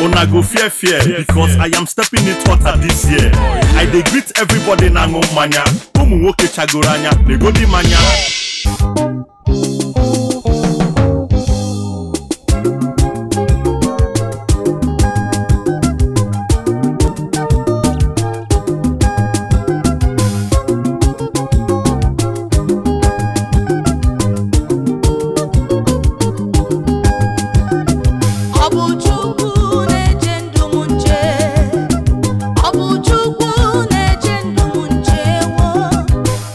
Una go fear fear because I am stepping it hotter this year. I dey greet everybody na-aṅụ mmanya. Ụmụ nwoke chagoro anya na-egodi mmanya. Ọ bụ Chukwu na-eche ndụ m nche. Ọ bụ Chukwu na-eche ndụ m nche wo.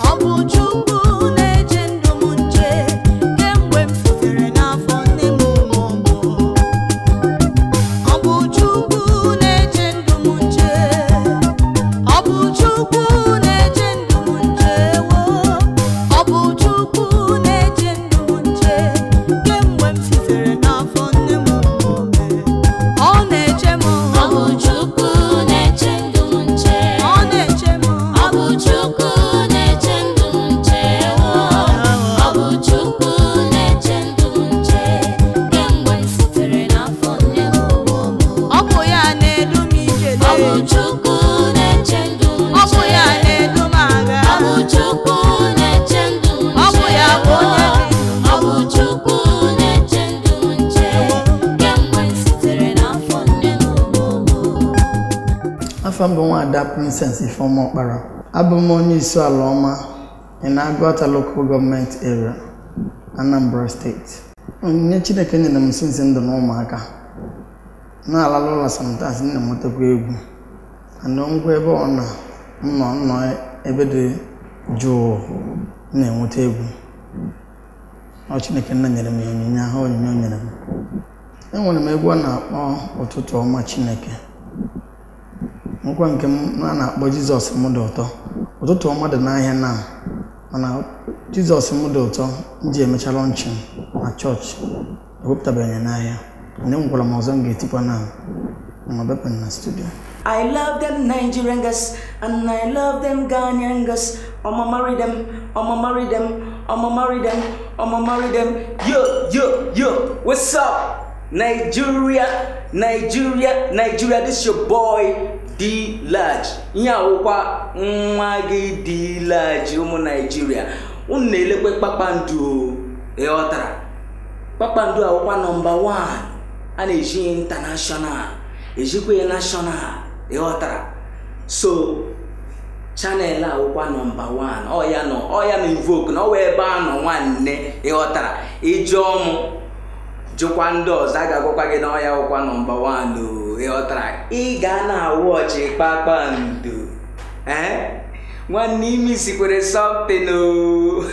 Ọ bụ Chukwu na-eche ndụ m nche kemgbe m sitere n'afọ nne m mụọ m. Ọ bụ Chukwu na-eche ndụ m nche. Ọ bụ Chukwu na-eche ndụ m nche wo. Ọ bụ Chukwu na-eche ndụ m nche kemgbe m sitere n'afọ nne m mụọ m. Ọ na-eche m. Ọ bụ Chukwu na-eche ndụ m nche. Ọ na-eche m. Ọ bụ Chukwu na-eche ndụ m nche. Ọ bụ Chukwu na-eche ndụ m nche kemgbe m sitere n'afọ nne m mụọ m. Ọ bụ ya na-edu m ije. Ọ bụ Chukwu na-eche ndụ m Ọ bụ nche. ya na-edu m aga. Ọ bụ Chukwu na-eche ndụ m Ọ bụ nche. ya bụ onye dị ndụ. Ọ bụ Chukwu na-eche ndụ m nche kemgbe m sitere n'afọ nne m mụọ m. Afọ m bụ Nwaada Princess Ifeoma Ọkpara. Abụ m onye isi ala ọma in Agụata Local Government Area, Anambra State. Onyinye Chineke nyere m since ndụ na ụmụaka. Na-alala ụlọ sometimes m na-enwetakwa egwu. And ngwa ebe ọ na m nọ nọ ebe dị jụụ m na-enweta egwu. Ọ Chineke nna nyere m ya onyinye ahụ onyinye o nyere m. Enwere m egwu a na-akpọ Ụtụtụ Ọma Chineke. Nkwa nke m a na-akpọ Jizọs m dị ụtọ. Ụtụtụ ọma dị n'ahịa na mana Jizọs m dị ụtọ m ji emecha launching na chọọchị ewepụtabeghị ya n'ahịa. Mana enwekwara m ọzọ m ga-etikwa na ma bepụ na studio. I love them Nigerian girls and I love them Ghanaian girls. I'ma marry them, I'ma marry them, I'ma marry them, I'ma marry them. Yo, yo, yo, what's up? Nigeria, Nigeria, Nigeria, this your boy D Large. Ihe awụkwa nwa gị D Large ụmụ Nigeria. Unu na-elekwe kpakpando o, ị ghọtara? Kpakpando awụkwa number 1 a na-eji international, ejikwa ya national, ị ghọtara? So channel awụkwa number 1, ọ ya nọ, ọ ya na invoke na ọ wee ebe a nọ nwanne, ị ghọtara? Ịjụọ mụ jụkwa ndị ọzọ a ga-agwakwa gị na ọ ya wụkwa number 1 o, ị ghọtara? Ị ga na-awọchị kpakpando ee nwanne imi sikwere something o.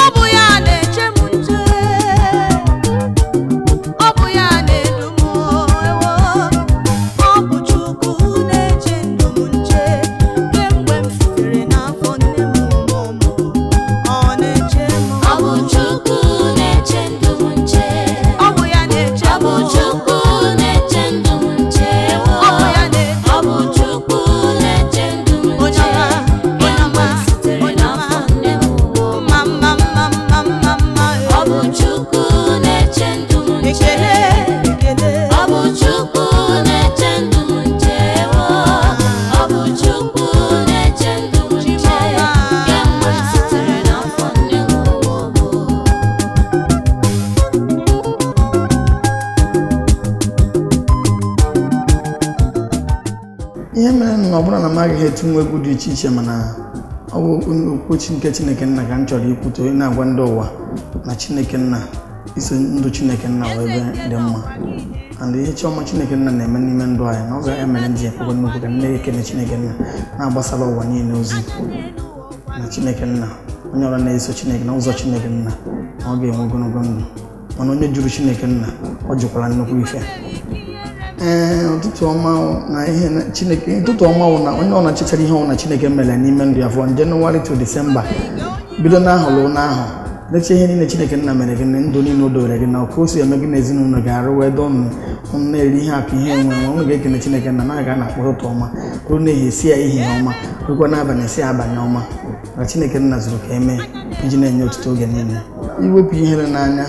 Ọ bụ ya na-eche m nche. Ọ bụ ya na-edu m ewo. Ọ bụ Chukwu na-eche ndụ m nche kemgbe m sitere n'afọ nne m mụọ m. Ọ na-eche m. Ọ bụ Chukwu na-eche ndụ m nche. Ọ bụ ya na-eche Ọ m. bụ Chukwu na-eche ndụ m nche. Ọ bụ ya na-eche Ọ m. bụ Chukwu na-eche ndụ m Onye nche ọma, onye kemgbe ọma, m sitere onye ọma. n'afọ nne m mụọ m. Mma mma mma mma mma mma. Ọ bụ Chukwu na-eche ndụ m nche. Ekele ekele. Ọ bụ Chukwu na-eche ndụ m nche. Ọ bụ Chukwu na-eche ndụ m nche kemgbe m sitere n'afọ nne m mụọ m. Ihe mere na ọ bụrụ na m agaghị etinwu egwu dị iche iche mana ọ bụ okwu nke Chineke nna ka m chọrọ ikwute onye na-agwa ndị ụwa na Chineke nna iso ndụ Chineke nna wee ebe dị mma and ihe chiọma Chineke nna na-eme n'ime ndụ anyị na ọ ga-emere ndị ekwekwe nnukwu ka nne ekene Chineke nna na-agbasara ụwa niile ozi na Chineke nna onye ọbụla na-eso Chineke na ụzọ Chineke nna na ọ ga-enwe ogologo ndụ mana onye jụrụ Chineke nna ọ jụkwara nnukwu ife. Ee, ụtụtụ ọma na ihe na- Chineke ụtụtụ ọma wụ na onye ọ na-achịchara ihe ọwụ na Chineke mere n'ime ndụ ya from January to December bido n'ahụ ruo n'ahụ lecha ihe niile Chineke nna mere gị na ndụ niile o dowere gị na ka o si eme gị na ezinụlọ ga-arụ wee dọọ unu unu na-eri ihe akụ ihe enwe enwe unu ga-ekene Chineke nna na-aga na-akpọ ụtụtụ ọma ruo n'ehihie si ya ehihie ọma rukwa n'abalị si abalị ọma na Chineke nna zuru ka emee iji na-enye otuto oge niile. Iwepụ ihere n'anya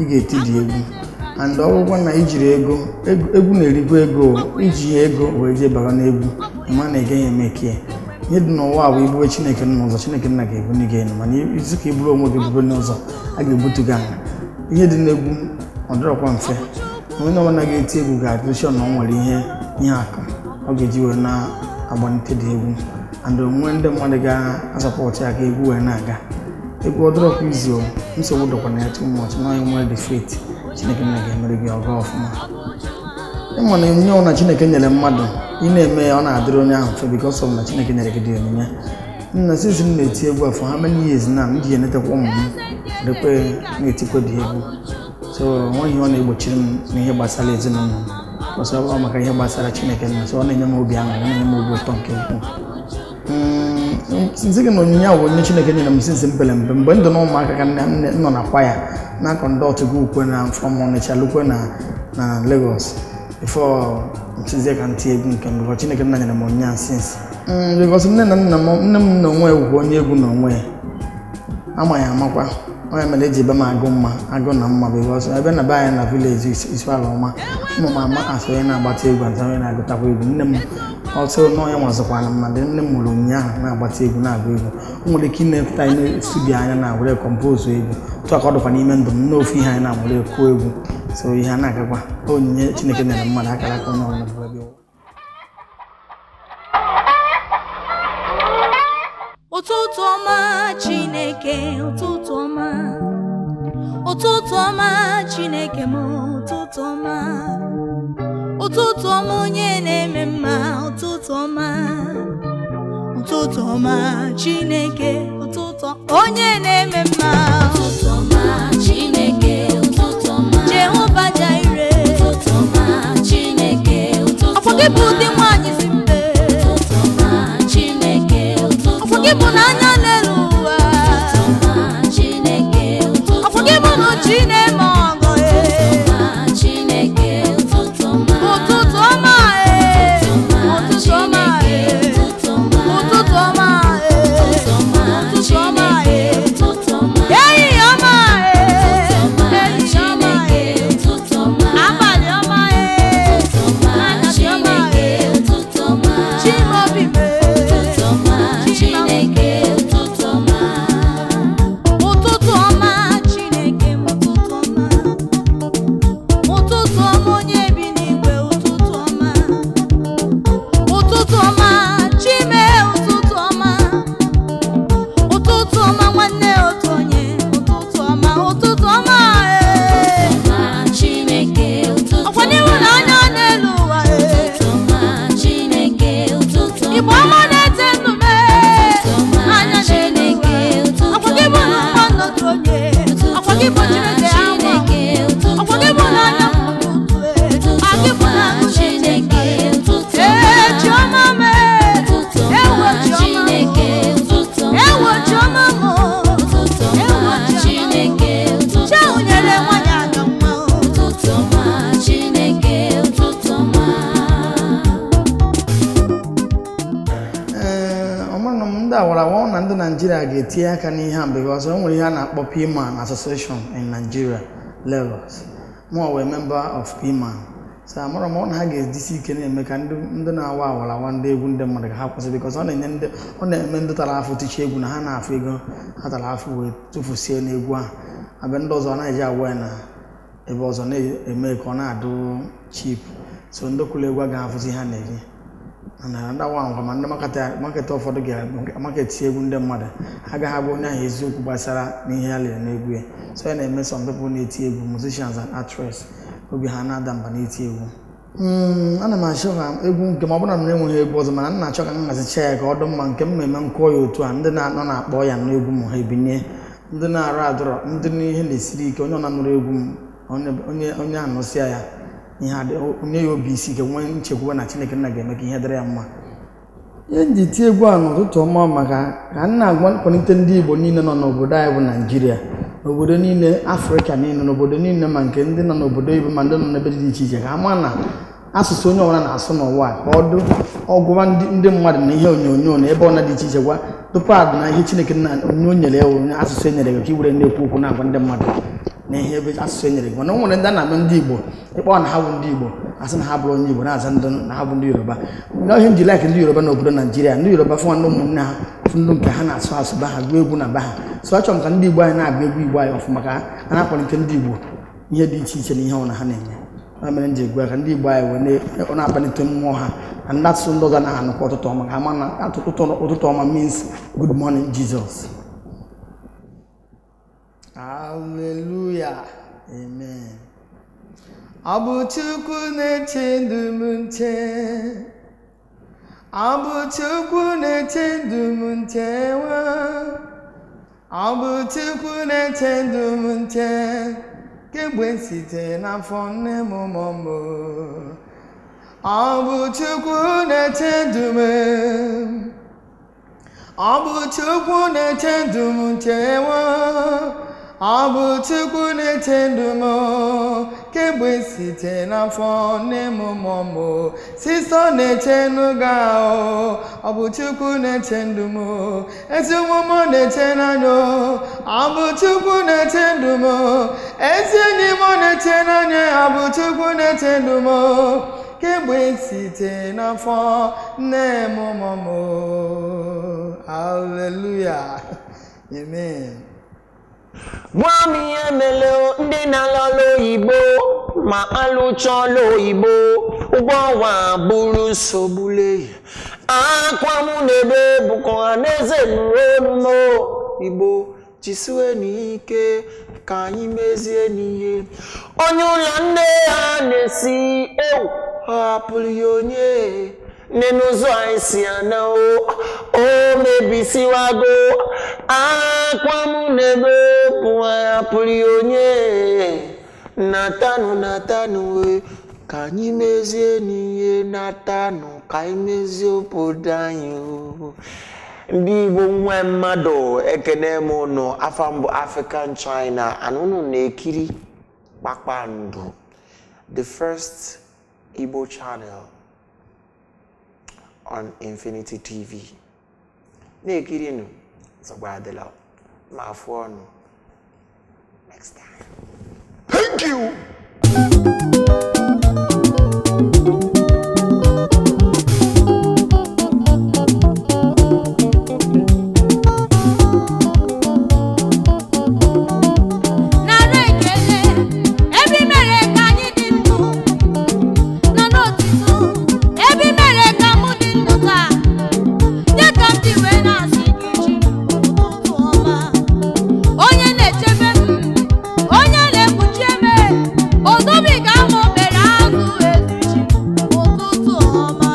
Ị ga-eti dị egwu and ọ bụrụkwa na ijiri ego, egwu na-erikwa ego, iji ego wee jee bara n'egwu, ịma na ị gaghị eme ka ya. Ihe dị n'ụwa bụ ibube Chineke n'ụzọ, Chineke nna ga-ebuli gị elu, mana izu ka iburu onwe gị bube n'ụzọ, a ga-ebutu gị ala. Ihe dị n'egwu ọ dịrọkwa mfe. Onye ọbụla ga-eti egwu ga-adịchọ na ọ nwere ihe akụ ọ ga-eji wee na-agbalite dị egwu and onwe ndị mmadụ ga-asọpọtụ ya ka egwu wee na-aga. Egwu ọ dịrọkwa izu, nsogbu dịkwa na ya too much, na onye nwere the faith Chineke nna ga-emere gị ọga ọfụma. Ịma na onyinye ọ na Chineke nyere mmadụ, ị na-eme ya ọ na-adịrị onye ahụ mfe because of na Chineke nyere gị dị onyinye. Nna since m na-eti egwu a for how many years now, m ji enetakwa ụmụ m dịkwa na-etikwa dị egwu. So nweghị ihe ọ na-egbochiri m n'ihe gbasara ezinụlọ m, because ọ maka ihe gbasara Chineke nna, so ọ na-enye m obi aṅụrị, ọ na-enye m obi ụtọ nke ukwuu. Nsị gị na onyinye a bụ onyinye Chineke nyere m since m pere mpe. Mgbe m dị na ụmụaka ka nne m nọ na kwaya na kọndọtụ gị ukwe na from Ọnịcha lukwe na Lagos before ntizie ka ntị egwu nke m, because Chineke nna nyere m onyinye a since. Because nne na nna m, nne m na onwe ya bụkwa onye egwu na onwe ya, ama ya amakwa, onye mere eji ebe m agụ mma agụ na mma, because ebe na be anyị na village Isuala Ọma, ụmụ m ama asị onye na-agbata egwu asị onye na-agụtakwa egwu. Nne m ọtụ n'onye nwazikwana m, na nne m mụrụ onyinye ahụ na-agbata egwu na-agụ egwu. O nwere ike ịna-epụta anyị studio anya na were kọmpozu egwu tụ aka ọ dịkwa n'ime ndụ m n'ofu ihe anyị na-amụrụ ekwu egwu. So ihe a na-agakwa onyinye Chineke nyere mmadụ, akara aka onye ọbụla bụ ebe. Ụtụtụ ọma Chineke, ụtụtụ ọma, ụtụtụ ọma Chineke m, ụtụtụ ọma, ụtụtụ ọma onye na-eme mma, ụtụtụ ọma, ụtụtụ ọma Chineke, ụtụtụ onye na-eme mma, ụtụtụ ọma Chineke, ụtụtụ ọma Jehova Jaire, ụtụtụ ọma Chineke, ụtụtụ ọma. Ọkwa gị bụ ụdị nwaanyị si mbe, ụtụtụ ọma Chineke, ụtụtụ ọma. Ọkwa gị bụ n'anya n'elu ụwa, ụtụtụ ọma Chineke, ụtụtụ ọma. Ọkwa gị bụ n'uchi na-eme ọgọ, ụtụtụ ọma Chineke, ụtụtụ ọma, ụtụtụ ọma, ụtụtụ ọma, ụtụtụ ọma, ụtụtụ ọma, ụtụtụ ọma ụtụtụ ọma, Chineke, ụtụtụ ọma, ehihie ọma, ụtụtụ ọma ehihie ọma, Chineke, ụtụtụ ọma, abalị ọma, ụtụtụ ọma anyasị ọma, Chineke, ụtụtụ ọma, Chimaobi mee, ụtụtụ ọma Chineke, ụtụtụ ọma, ụtụtụ ọma Chineke, ụtụtụ ọma, ụtụtụ ọma onye bi n'igwe, ụtụtụ ọma, ụtụtụ ọma Chime, ụtụtụ ọma, ụtụtụ ọma nwanne otu onye, ụtụtụ ọma, ụtụtụ ọma, ee. ọma Chineke, ụtụtụ Ọkwa ọma, n'ịhụnanya n'elu ụwa, ee. ụtụtụ ọma Chineke, ụtụtụ Igbo ọma, ọma na-ete ndụ m, ee. ụtụtụ ọma Anya n'elu ụwa. Chineke, ụtụtụ Ọkwa gị bụ ọma, na mgba nnọtụ onye, ọkwa gị bụ Chineke anwụ anwụ. Chineke, ụtụtụ Ọkwa gị bụ ọma, n'anya m ụtụtụ, ee. ụtụtụ Gị bụ ọma na agụ na-eche Chineke, ụtụtụ Ee, ọma, Chiọma m, ee. ụtụtụ Ewo ọma Chiọma m. Chineke, ụtụtụ ọma, Ewo Chiọma m. ụtụtụ Ewo ọma Chiọma m. Chineke, ụtụtụ Chiahụ nyere ọma, nwanyị aga nwa o. ụtụtụ ọma Chineke, ụtụtụ ọma. Ee, ọmụrụ m ndị awarawa na ndị Naijiria ga-etinye aka n'ihe a because o nwere ihe a na-akpọ PMAN Association in Nigeria, Lagos. Mụ wee member of PMAN. So amụrụ m ọ na ha ga-ejisi ike na-eme ka ndị na-awa awarawa ndị egwu ndị mmadụ ka ha kwụsị, because ọ na-enye ndị ọ na-eme ndị tara afụ tichi egwu na ha na-afụ ego ha tara afụ wee tụfusie n'egwu ahụ. Abịa ndị ọzọ na-eji awa ya na ebe ọzọ na-eme ka ọ na-adụ cheap, so ndị kwụrụ egwu agaghị afụzi ha na-eri. Mana ndị awa ngwa ma ndị maketa ụfọdụ ga-amaketi egwu ndị mmadụ agaghị agwa onye ahụ eziokwu gbasara n'ihe ya lere n'egwu ya. So ya na-eme some people na-eti egwu, musicians and actress, obi ha na-ada mba na-eti egwu. Ana m achọ ka egwu nke ma ọ bụrụ na m na-enweghị egwu ọzọ, mana m na-achọ ka m hazicha ya ka ọ dị mma nke m eme nkụọ ya otu a ndị na-anọ na-akpọ ya n'egwu m ha ebinye ndị na-arụ adọrọ ndị n'ihe na-esiri ike, onye ọ na-anụrụ egwu m onye anụsịa ya ihe adị onye ya obi isi ike nwee nchekwube na Chineke nna ga-eme ka ihe dịrị ya mma. Ihe m ji tie egwu a n'ụtụtụ ọma maka ka m na-agwa kwalite ndị Igbo niile nọ n'obodo anyị bụ Naijiria, n'obodo niile Afrịka niile, n'obodo niile ma nke ndị nọ n'obodo oyibo ma ndị nọ n'ebe dị iche iche, ka ha maa na asụsụ onye ọbụla na-asụ n'ụwa a, ka ọ dụ ọgwụwa ndị mmadụ na ihe onyonyo na ebe ọna dị iche iche gwa tupu adị na ihe Chineke nna onye o nyere ya onye asụsụ e nyere gị ka i were na-ekwu okwu na-agwa ndị mmadụ. Na ihe ebe asụsụ e nyere gị, mana o nwere ndị a na-ama ndị Igbo ịkpọ na ha bụ ndị Igbo, asị na ha bụrụ onye Igbo, na-aza ndị na ha bụ ndị Yoruba. Ndị ihe m ji like ndị Yoruba n'obodo Naijiria, ndị Yoruba fụ ndị ụmụnne ha, fụ ndị nke ha na-asụ asụ ba ha, gụọ egwu na ba ha. So achọrọ m ka ndị Igbo anyị na-agụ egwu Igbo anyị ọfụma, ka a na-akwalite ndị Igbo ihe dị iche iche na ihe ọbụla ha na-eme. Ya mere m ji egwu ya ka ndị Igbo anyị wee ọ na-akpalite mmụọ ha, na ndị asụsụ ndị ọzọ anaghị anụkwa ụtụtụ ọma, ka ha ma na ụtụtụ ọma means good morning Jesus. Hallelujah. Amen. Ọ bụ Chukwu na-eche ndụ m nche. Ọ bụ Chukwu na-eche ndụ m nche nwa. Ọ bụ Chukwu na-eche ndụ m nche. Kemgbe m site n'afọ nne m mụọ m. Ọ bụ Chukwu na-eche ndụ m. Ọ bụ Chukwu na-eche ndụ m nche nwa. Ọ bụ Chukwu na-eche ndụ m kemgbe site n'afọ nne m mụọ m. Sisọ na-eche n'oge ahụ, ọ bụ Chukwu na-eche ndụ m. Ezi omume na-eche n'anya, ọ bụ Chukwu na-eche ndụ m. Ezi enyi m na-eche n'anya, ọ bụ Chukwu na-eche ndụ m kemgbe site n'afọ nne m mụọ m. Hallelujah. Amen. Gwa m ihe mere ndị na-alụ oyibo ma alụcha ọlụ oyibo, ụgwọ ọnwa bụrụ nsogbu lee. Akwa m na-ebe bụkwa ọha na eze nụrụ olu m. Igbo jisiwe n'ike ka anyị mezie n'ihe. Onye ụlọ nne ha na-esi ewu, ọ hapụrụ ya onye nne n'ụzọ anyị si ana o mebisiwago. Akwa m na-ebe bụ hapụrụ ya onye natanụ natanụ we ka anyị mezie n'ihe, natanụ ka anyị mezie obodo anyị o. Ndị Igbo nwe mmadụ, ekene m ụnụ. Afa mbụ African China, and unu na-ekiri Kpakpando, the first Igbo channel on Infinity TV. Na-ekirinụ, nsogbu adịla, ma afụ ọnụ next time. Thank you. Nara ekele ebe i mere ka anyị dị ndụ nọ n'otito, ebe i mere ka mụ dị ndụ taa, nye ka m ji wee na-asị gị chi ụtụtụ ọma. Onye na-echebe m, onye na-ekpuchi eme, odobiga m obere azụ ezi chi ụtụtụ ọma.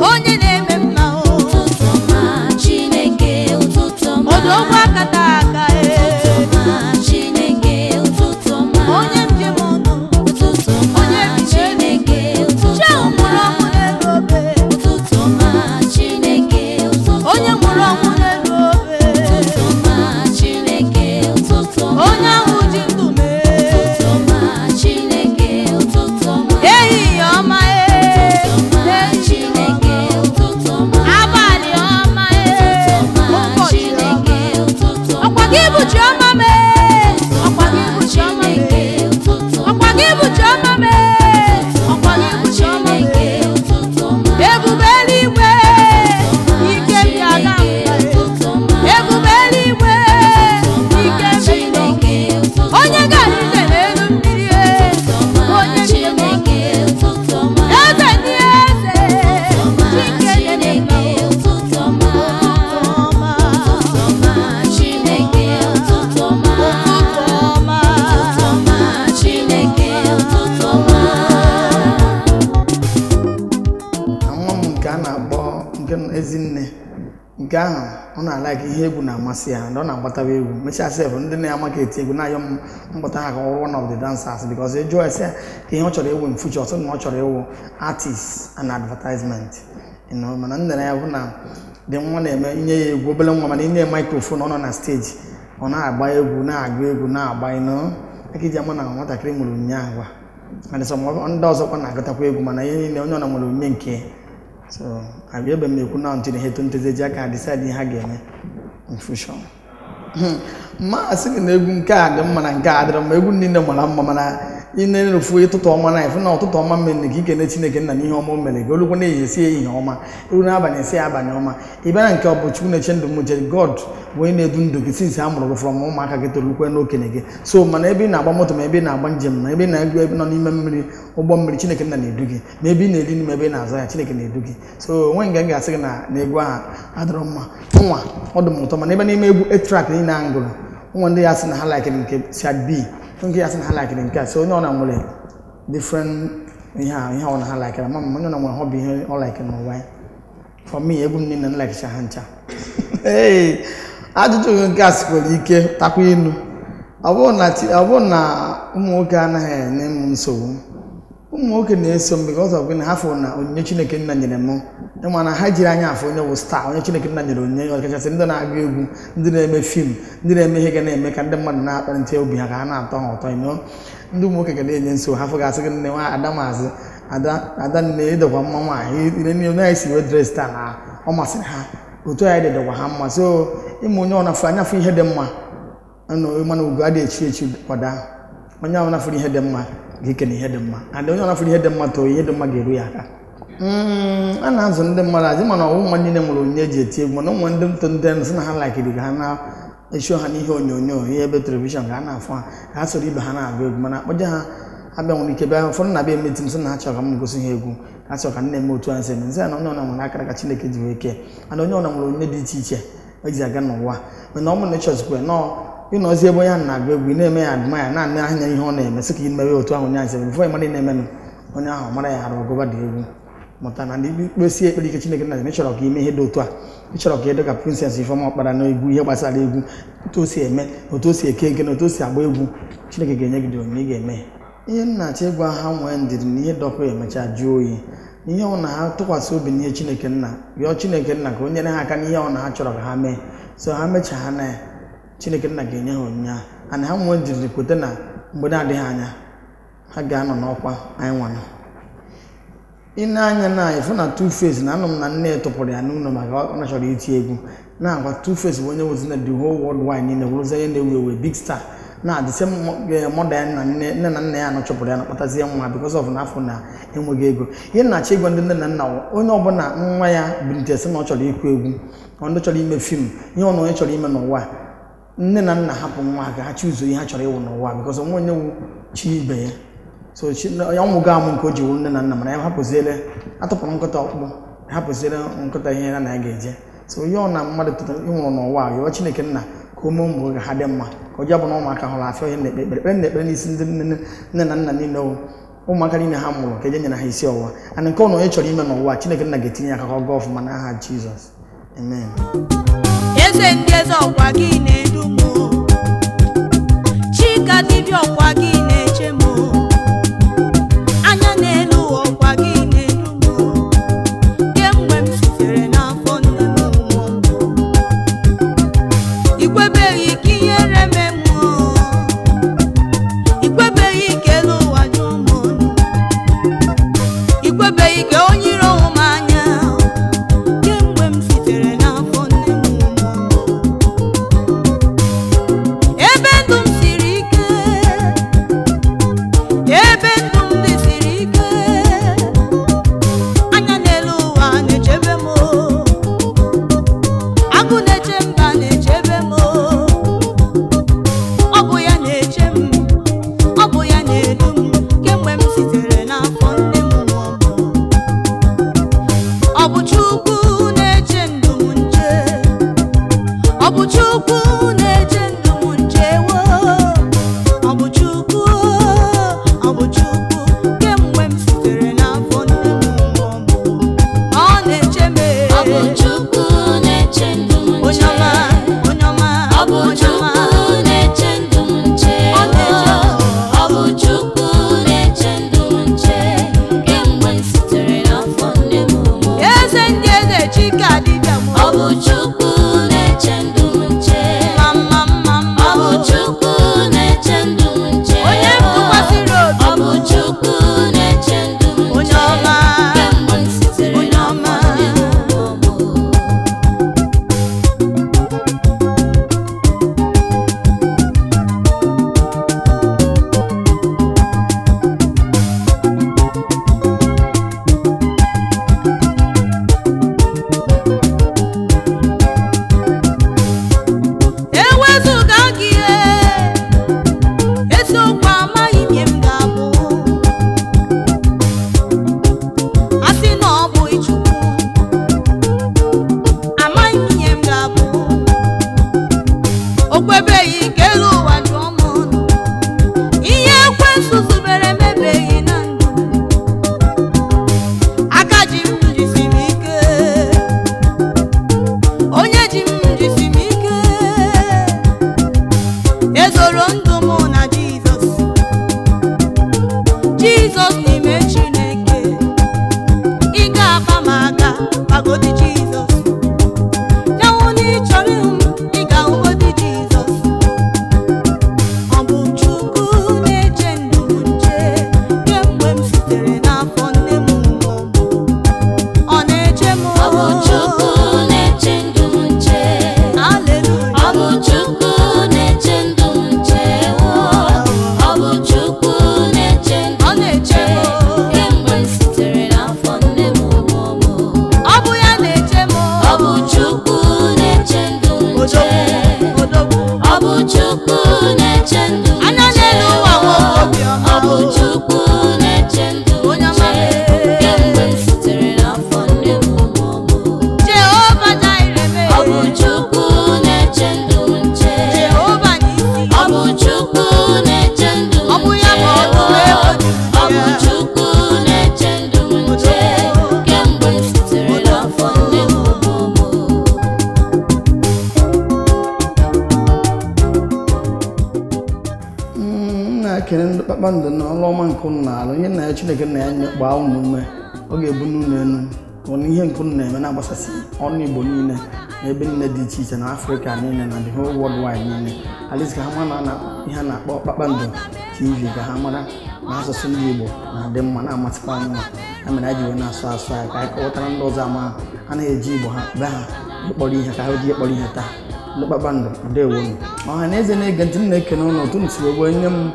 Onye na-eme mma o, Ụtụtụ ọma Chineke, ụtụtụ ọma. Odogwu akata aka e. Ụtụtụ ọma Chineke, ụtụtụ ọma. Onye njem ọnụ, Ụtụtụ ọma onye bi Chineke, ụtụtụ Chi ahụ ọma. nwụrụ ọnwụ n'elu obe. Ụtụtụ ọma Chineke, ụtụtụ Onye nwụrụ ọnwụ ọma. n'elu obe. Ụtụtụ ọma Chineke, ụtụtụ ọma. Onye ahụ ji ndụ mee. Ụtụtụ ọma Chineke, ụtụtụ ọma. Ehihie ọma e. Ụtụtụ ọma Chineke, ụtụtụ ọma. Abalị ọma e. Ụtụtụ ọma Ụbọchị Chineke, ọma. ụtụtụ ọma. Ọkwa gị bụ Chiọma mee. Ọkwa gị bụ Chiọma Chineke, mee. ụtụtụ ọma. Ọkwa gị bụ Chiọma mee. Ọkwa gị bụ Chiọma Chineke, mee. ụtụtụ ọma. Ebube eluigwe. Ike m ji aga mba e. Ụtụtụ ọma. Ebube eluigwe. Ike m ji Chineke, ụtụtụ onye ọma. gara ije n'elu mmiri e. Onye njem ọnụ. Chineke, ụtụtụ ọma. Eze ndị eze. Chike na-eme mma Chineke, ụtụtụ ọma. Ụtụtụ ọma. Ụtụtụ ọma, Chineke, ụtụtụ ọma. Ụtụtụ ọma. Ụtụtụ ọma, Chineke, ụtụtụ ọma. Na nwa m nke a na-akpọ nke Ezinne, nke ahụ ọ na-alaiki ihe egwu na-amasị ya, na ọ na-agbatawa egwu mechaa sef ndị na-ama ka eti egwu na-ayọ m mkpọta ha ka ọ bụrụ one of the dancers, because ị jụọ ese ka ihe ọ chọrọ ịwụ in future, ọ sị na ọ chọrọ ịwụ artist and advertisement. You know, mana nne ya bụ na dị nwa na-eme inye ya egwu obere nwa, mana inye ya microphone, ọ nọ na stage, ọ na-agba egwu, na-agụ egwu, na-agba ịnụ aka iji ama na nwatakịrị nwere onyinye agwa. And some ndị ọzọkwa na-agụtakwa egwu, mana ihe niile onye ọ na nwere onyinye nke ya. So abịa ebe m na-ekwu na ntị na ha eto ntezi eji aka ha decide ihe ha ga-eme in future. Mma asị gị na egwu nke a dị mma na nke a adịrọ mma. Egwu niile mara mma, mana ị na-erefu ụtụtụ ọma na ịfụ na ụtụtụ ọma mere ka ikene Chineke nna n'ihe ọma o mere gị. Olukwu na-ehihie si ehihie ọma, eru n'abalị esi abalị ọma. Ị bịa na nke ọ bụ Chukwu na-eche ndụ m nche, God bụ onye na-edu ndụ gị since a mụrụ gị from ụmụaka gị torukwe n'okenye gị. So mana ebe ị na-agba moto, ma ebe ị na-agba njem, ma ebe ị na-egwu, ebe nọ n'ime mmiri, ụgbọ mmiri, Chineke nna na-edu gị. Ma ebe ị na-eri nri, ma ebe ị na-azụ ya, Chineke na-edu gị. So onwe nga m ga-asị gị na egwu ahụ adịrọ mma. Nwa ọ dị m ụtọ, mana ebe n'ime egwu 8 track niile a ngụrụ, ụmụ ndị ya sị na ha likiri nke side B, nke ya sị na ha likiri nke a. So onye ọ na nwere different ihe a, ihe ọ na ha likiri ama m, onye ọ na nwere hobby, ihe ọ likiri n'ụwa ya. For me, egwu m niile m likecha ha ncha. Ee, ajụjụ gị nke a sikwara ike takwa inu. Ọ bụrụ na ụmụ nwoke anaghị enye m nsogbu, ụmụ nwoke na-eso m because of gịnị? Ha fụrụ na onyinye Chineke nna nyere m. Ịma na ha jiri anya afụ onye bụ star, onye Chineke nna nyere onyinye, ọkachasị ndị na-agụ egwu, ndị na-eme film, ndị na-eme ihe ga na-eme ka ndị mmadụ na-akparịta obi ha, ka ha na-atọ ha ụtọ. Ino ndị ụmụ nwoke ga na-enye nsogbu. Ha fụgasị gị, nne nwa ada, maazị ada, ada nne, ịdọkwa mma nwaanyị ile niile na-esi wee dress taa na ọ masịrị ha otu anyị dịdọkwa ha mma. So ịma onye ọ na-afụ anya fụ ihe dị mma nọ, mana ugo adịghị echi echi kwada. Onye ahụ na-afụrụ ihe dị mma ga-ekene ihe dị mma, and onye ọ na-afụrụ ihe dị mma too, ihe dị mma ga-eru ya aka. A na-azụ ndị mmadụ azụ, mana ọwụ nwa niile nwere onyinye eji eti egwu. Mana ụmụ ndị ntụ ndị sị na ha likiri ka ha na-esho ha n'ihe onyonyo, ihe ebe television, ka ha na-afụ ha, ka ha soro ibe ha na-agụ egwu. Mana akpọje ha abịa nwere ike bịa, ụfọdụ na-abịa emeti m sị na ha chọrọ ka m gosi ha egwu, ka ha chọrọ ka m na-eme otu a nsị eme nsị ya. Na onye ọna nwere akara ka Chineke ji wee kee, mana onye ọna nwere onyinye dị iche iche eji aga n'ụwa. Mana ọ bụrụ na ịchọzikwa nọọ ịnọzi ebe onye ahụ na-agụ egwu, ị na-eme ya admire, na-anya anya ihe ọ na-eme, sị ka ị mewe otu ahụ onye ahụ si eme, before ị mara ị na-emenụ, onye ahụ mara ya arụ ọgụba dị egwu. Mụta na ndị kpesie ekpere ike. Chineke na ịchọrọ ka ime ihe dị otu a, ịchọrọ ka ị dị ka Princess Ifeọma Ọkpara na egwu, ihe gbasara egwu, otu o si eme, otu o si eke eke na otu o si agba egwu. Chineke ga-enye gị dị onyinye ị ga-eme ihe m na-achọ ịgwa ha. Nwee ndidi na ihe dọkwa emecha jụọ oyi, na ihe ọ na ha tụkwasị obi n'ihe Chineke nna, rịọ Chineke nna ka o nyere ha aka n'ihe ọ na ha chọrọ ka ha mee. So ha mechaa ha na ya, Chineke nna ga-enye ha onyinye ahụ. And ha nwee ndidi, kweta na mgbe na-adịghị anya ha ga-anọ n'ọkwa anyị nwa nọ. Ị na-anya na ịfụ na Two-Face na anụ m na nne tụpụrụ ya n'ụlọ maka ọ na chọrọ iti egwu. Na-agwa Two-Face bụ onye nwezi na the whole world wide niile, wụrụzi onye na-ewu ewu, big star na the same mother ya na nne nne na nna ya nọ chụpụrụ ya na kpatazie nwa because of na afọ na enweghị ego. Ihe na-achọ ịgwa ndị nne na nna wụ, onye ọbụla nwa ya bilite sị na ọ chọrọ ịkụ egwu, ọ ndị chọrọ ime film, ihe ọ na onye chọrọ ime n'ụwa, nne na nna hapụ nwa ha ka ha chụzuo ihe ha chọrọ ịwụ n'ụwa, because onwe onye wu chi ibe ya. So ya ọmụgo amụ nke o ji wuru nne na nna, mana ya hapụziele atụpụrụ nkịta ọkpụkpụ, hapụziele nkịta ihe ya na ya ga-eje. So ihe ọ na mmadụ tụtara ịnwụrụ n'ụwa a, yọọ Chineke nna ka o mee ụmụ ka ha dị mma, ka ọ ji bụ na ụmụaka hụrụ afịa. Ihe na-ekpe ekpere, ekpere na-ekpere n'isi ndị nne nne na nna niile wụ ụmụaka niile ha mụrụ, ka eje nyere ha isi ọwụwa. And nke ọ na onye chọrọ ime n'ụwa, Chineke nna ga-etinye aka ka ọ gaa ọfụma n'aha Jizọs, amen. Eze ndị eze, ọkwa gị na-edu m o. Chika dibịa, ọkwa gị na-eche m o. Anya n'elu, ọkwa gị na-edu m o. Kemgbe m sitere n'afọ nne m mụọ m o. Ikwebeghị ka ihere mee m o. Ikwebeghị ka elu ụwa jụọ m ọnụ. Ikwebeghị ka onye iro hụ m anya. Kemgbe m sitere n'afọ nne m mụọ m o. Ebe ndụ m siri ike, ebe ndụ m dị siri ike, anya n'elu ụwa na-echebe m o. Agụ na-eche mba na-echebe m o. Ọ bụ ya na-eche m, ọ bụ ya na-edu m kemgbe m sitere n'afọ nne m mụọ m o. Kpakpando na ọrụ ọma nke unu na-alụ, ihe nna ya Chineke nna ya gbaa unu ume, ọ ga-ebu n'unu elu bụ na ihe nke unu na-eme na-agbasasị ọnụ Igbo niile na ebe niile dị iche iche na Afrịka niile na the whole world wide niile. At least ka ha mara na ihe a na-akpọ Kpakpando TV, ka ha mara na asụsụ ndị Igbo na-adị mma, na-amasịkwa anyị nwa. Ya mere anyị ji wee na-asụ asụ anyị ka anyị kọwatara ndị ọzọ ama anaghị eji Igbo ha be ha kpọrọ ihe ka ha ji kpọrọ ihe taa. Ndị Kpakpando, ndewonu. Ọha na eze na-ege ntị, m na-ekene ụnụ otu m si wee nye m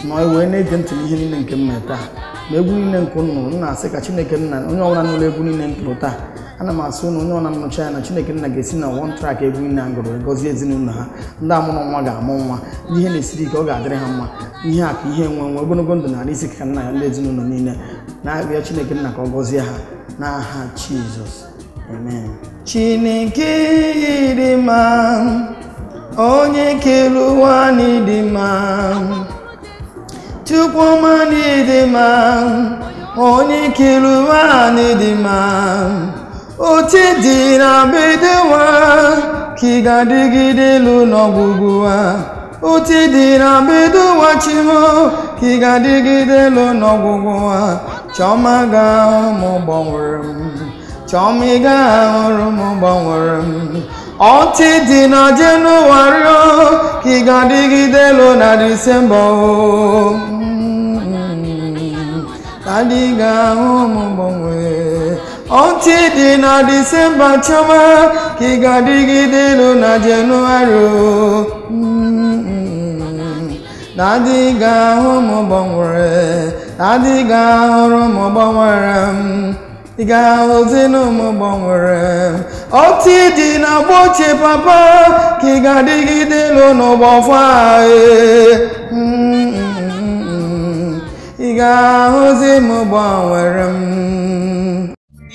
nọ wee na-ege ntị n'ihe niile nke m mere taa na egwu niile nke ụnụ nụrụ. M na-asị ka Chineke nna onye ọbụla nụrụ egwu niile m tụrụ taa, ana m asị ụnụ onye ọbụla nụcha ya na Chineke nna ga-esi na one track egwu niile a gụrụ gọzie ezinụlọ ha. Ndị amụrụ nwa ga-amụ nwa, ndị ihe na-esiri ike ọ ga-adịrị ha mma, ihe akụ ihe enwe nwe ogologo ndụ na isi ka nna ya ndị ezinụlọ niile na-arịọ Chineke nna ka ọ gọzie ha n'aha Jizọs, amen. Chineke dị mma, onye kere ụwa n'ịdị mma, Chukwuma n'ịdị mma, onye kere ụwa n'ịdị mma, otu dị na mbido ụwa ka ị ga-adịgide elu n'ọgwụgwụ ụwa, otu dị na mbido ụwa Chimo ka ị ga-adịgide elu n'ọgwụgwụ ụwa. Chiọma ga-ahụ m gbanwere m, Chiọma ị ga-ahụrụ m gbanwere m, ọtị dị na Jenụwarị ka ị ga-adịgide elu na Disemba o, adị ga-ahụ m gbanwee. Ọtị dị na Disemba Chiọma ka ị ga-adịgide elu na Jenụwarị o, adị ga-ahụ m gbanwere, adị ga-ahụrụ m gbanwere m, ị ga-ahụzinụ m gbanwere m. Ọtị dị na gbochie papa ka ị ga-adịgide elu n'ụgbọfọ ị ga-ahụzi m gbanwere m.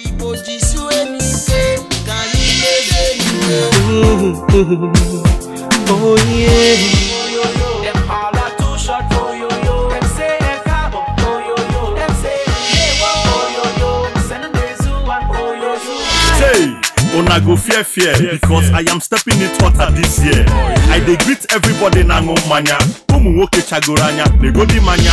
Igbo jisue n'ike ka anyị mezie ihe. Oh yeah. Dem holla too short for yo yo. Dem say ekabo oh yo yo. Dem say ndewo oh yo yo. Sendezuwa oh yo yo. Hey, una go fear fear because I am stepping it hotter this year. I dey greet everybody na-aṅụ mmanya, ụmụ nwoke chagoro anya negodi mmanya.